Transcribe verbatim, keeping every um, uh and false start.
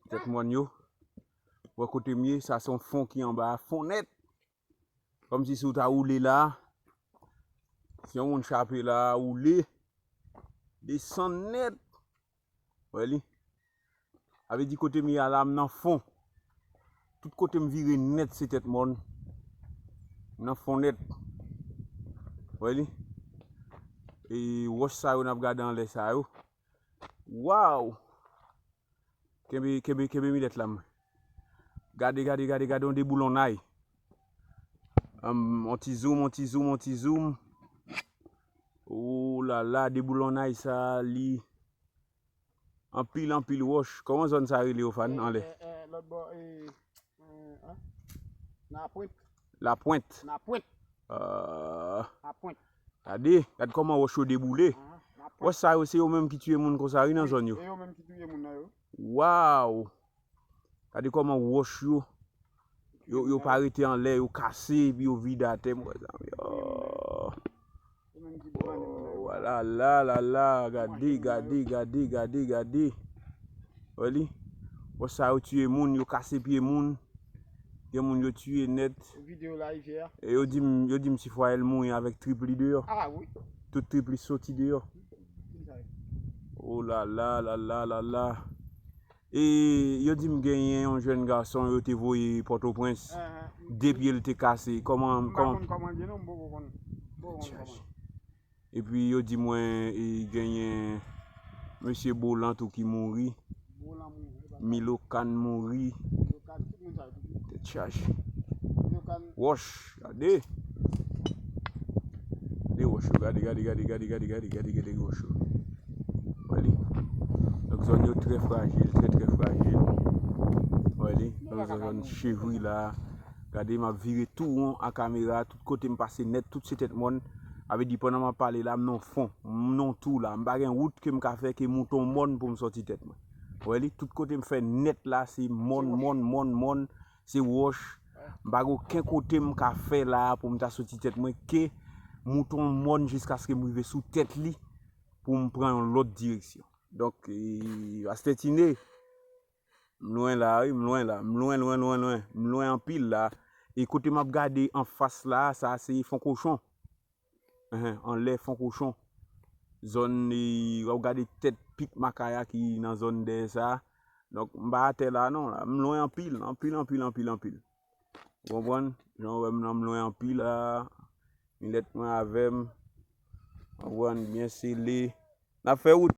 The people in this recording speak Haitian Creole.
Tèt mòn yo. Wè kote m ye, sa se yon fon ki anba a, fon nèt. Kòmsi si w ta woule la, si yon moun chape la, woule, desann nèt. Wè li. Sa vle di kote m ye a la, m nan fon. Tout kote m vire nèt, se tèt mòn. M nan fon nèt. Wè li. E wòch sa yo n ap gade anlè sa yo. Waw! Kenbe, kenbe, kenbe milèt la, mwen. Gade, gade, gade, gade, yon deboulonnay. Anm, on ti zoom, on ti zoom, on ti zoom. Oh la la, deboulonnay sa, li. Anpil, anpil wòch. Kòman zòn sa rele, Ofan, anlè? Eh, eh, lòt bò, eh, eh, an? Lapwent. Lapwent. Lapwent. Ah. Lapwent. Gade, gad kòman wòch yo deboule. Aha, lapwent. Wòch sa yo, se yo menm ki tiye moun konsa, wi, nan zòn yo. E yo menm ki tiye moun nan yo. Waw! Gade kòman wòch yo, yo, yo pa rete anlè, yo kase, epi yo vide atè, m wè sa, yo. Oh, la la, la la, gade, gade, gade, gade, gade. Wè li. Wè sa yo tiye moun, yo kase pye moun. Gen moun yo tiye nèt. Videyo la rive a. E yo di m, yo di m si Fwayèl mouri avèk trip li deyò. Ah wi. Tout trip li soti deyò. Oh la la, la la, la la. E yo di m genyen yon jèn gason yo te voye Pòtoprens. Aha. De pye l te kase. Kòman, m pa kòman? Konn kòman l ye non, m poko konn. Poko konn kòman. Epi yo di mwen, e, genyen mesye Bolan tou ki mouri. Bolan mouri, e pa sa. Milokan mouri. Milokan, tout moun sa yo tou. Tèt chaje. Milokan. Wòch, gade. Gade wòch yo, gade, gade, gade wòch yo. Wè li. Donk zòn yo trè frajil, trè, trè frajil. Wè li. Donk zòn chevri la. Gade, m ap vire tou won a kamera, tout kote m pase nèt, tout se tèt mòn. Sa vle di pandan m ap pale la, m nan fon, m nan tou la. M pa gen wout ke m ka fè ke mouton mòn pou m sòti tèt mwen. Wè li, tout kote m fè nèt la, se mòn, mòn, mòn, mòn, se wòch. M pa gen okenn kote m ka fè la pou m ta sòti tèt mwen ke mouton mòn jiskaske m rive sou tèt li pou m pran yon lòt direksyon. Donk, e, pastè Tine, m lwen la, wi, m lwen la. M lwen, lwen, lwen, lwen. M lwen anpil la. E kote m ap gade anfas la, sa se Fon Kochon. Enhen, anlè Fon Kochon. Zòn, e, w ap gade tèt pik Makaya ki nan zòn dèyè sa. Donk, m pa atè la non, la. M lwen anpil, anpil, anpil, anpil, anpil. Ou konprann? Jan w wè m nan, m lwen anpil la. Milèt mwen avè m. Ou konprann? Byen sele. N ap fè wout.